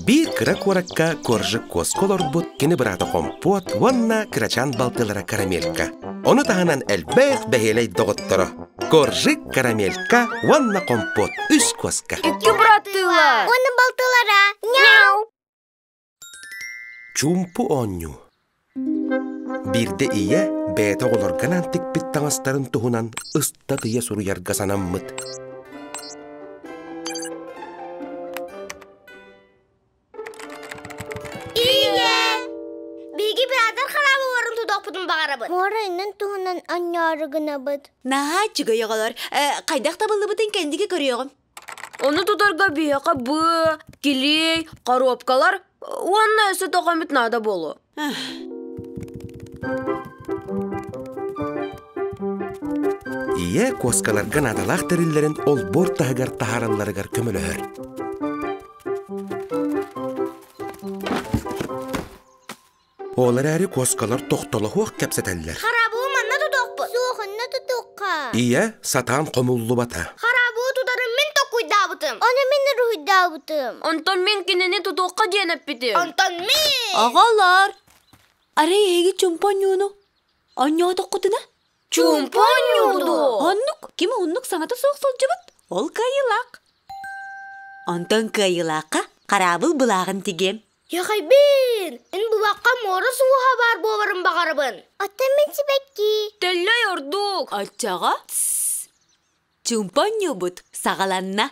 Биир кыра куоракка Коржик куоска олорбут кини быраата Хомпуот уонна кырачаан балтылара Карамелька. Ону таһынан элбэх бэһиэлэй доҕотторо Коржик, Карамелька уонна Хомпуот үс куоска. Икки быраттыылар. Уонна балтылара. Няу! Чуумпу оонньуу. Биирдэ ийэ бэйэтэ оҕолорго анаан тикпит таҥастарын туһунан ыстатыйа суруйарга санаммыт. Ийэ! Биһиги пиратор хараабыларын тутуохпутун баҕарабыт. Муора иннин туһунан анньаары гынабыт. Наһаа үчүгэй оҕолор. Хайдах табыллыбытын кэнники көрүөҕүм. Ону тутарга биһиэхэ быа, килиэй, коробкалар уонна өссө тоҕо эмит наада буолуо. Ийэ куоскаларга наадалаах тэриллэрин олбуор таһыгар таһааралларыгар көмөлөһөр. Ол эрээри куоскалар тохтоло суох кэпсэтэллэр. Харабуу манна тутуохпут. Суох, онно тутуохха. Ийэ сатаан хомуллубата. Харабуу тутарын мин токуйдаабытым. Ону мин уруһуйдаабытым. Онтон мин кинини тутуохха диэн эппитим. Онтон мин! Оҕолор, арай эһиги чумпа оонньууну оонньоотоххутуна? Чуумпу оонньууду! Оннук, ким уһуннук саҥата суох сылдьыбыт, ол кыайыылаах. Онтон кыайыылаахха хараабыл былааҕын тигиэм. Яхайбин, эн булаахха муора сууһа баар буоларын баҕарабын. Оттон мин сибэкки. Тэллэй ордук. Оччоҕо чуумпу оонньуубут саҕаланна.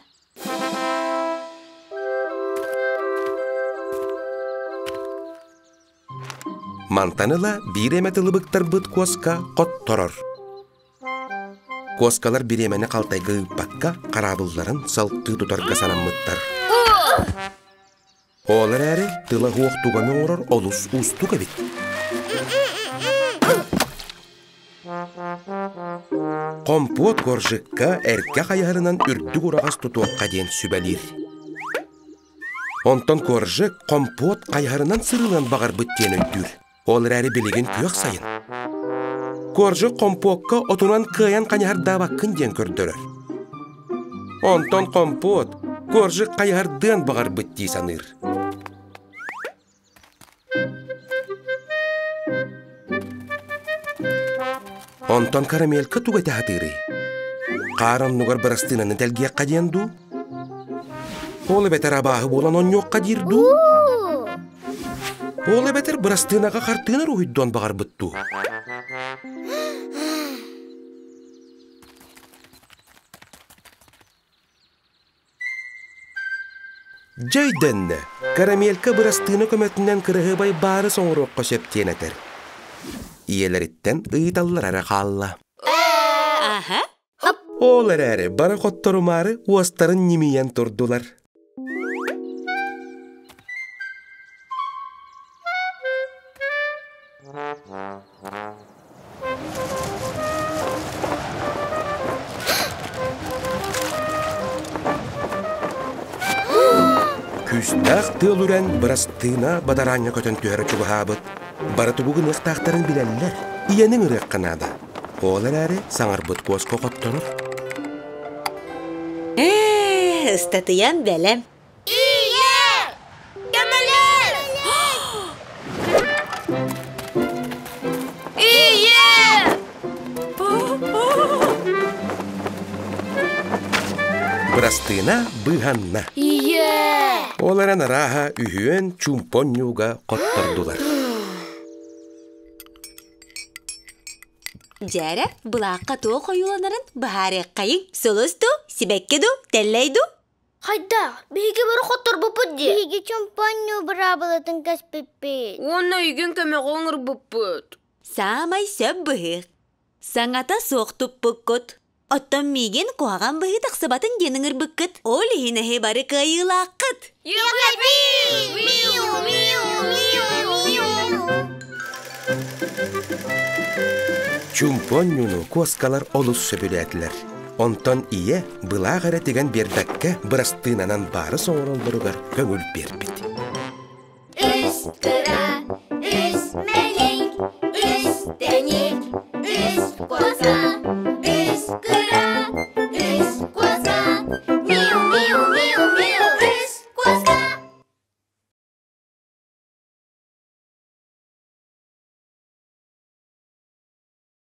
Мантан ыла биир эмэ тылыбыктарбыт куоска хотторор. Куоскалар бириэмэни халтайга ыыппакка хараабылларын салгыы тутарга санаммыттар. Ол эрээри тыла суох туганы оҥорор олус уустук эбит. Хомпуот коржикка эргэ хайыһарынан үрдүк ураҕас тутуохха диэн сүбэлиир. Онтон коржик хомпуот хайыһарынан сырыылыан баҕарбыт диэн өйдүүр. Ол эрээри билигин күөх сайын. Коржик хомпуокка отунан кыайан хайыһардаабаккын диэн көрдөрөр. Онтон хомпуот коржик хайыһардыан баҕарбыт дии саныыр. Онтон карамелька тугу этэ сатыырый? Хаар оннугар бырастыынаны тэлгиэххэ диэн дуу? Ол эбэтэр абааһы буолан онньуохха диир дуу? Ол эбэтэр бырастыынаҕа хартыына уруһуйдуон баҕарбыт дуу? Дьэ өйдөннө, карамелька бырастыына көмөтүнэн кыраһыабай баарыс оҥоруохха сөп диэн этэр. Ийэлэриттэн ыйыталлара эрэ хаалла. Аха. Ол эрээри бары хотторумаары уостарын ньимийэн турдулар. Күүстээх тыал үрэн бырастыына бадарааҥҥа көтөн түһэрэ чугаһаабыт. Бары тугу гыныахтаахтарын билэллэр. Ийэниҥ ырыахха наада. Ол эрээри саҥарбыт куоска хотторор. Ээ, ыстатыйам бэлэм. Ийэ! Көмөлөс! Ийэ! Бырастыына быыһанна. Ийэ! Ол эрэн арааһа үһүөн чуумпонньууга хоттордулар. Дьээрэ, былаахха туох ойууланарын быһаарыаххайыҥ. Сулус дуу, сибэкки дуу, тэллэй дуу? Хайдах? Биһиги бары хотторбуппут дии. Биһиги чомпонньуу быраабылатын кэспиппит. Уонна өйгүн көмөҕө ыҥырбыппыт. Саамай сөп быһыы. Саҥата суох туппуккут. Оттон миигин куһаҕан быһыы тахсыбатын диэн ыҥырбыккыт. Ол иһин эһи бары кыайыылааххыт. Миу, миу, миу, миу. Чумпонньуну куоскалар олус сөбүлээтилэр. Онтон ийэ былаах эрэ тигэн биэрбэккэ бырастыынанан баары соҥороллоругар көҥүл биэрбит. Үс кыра.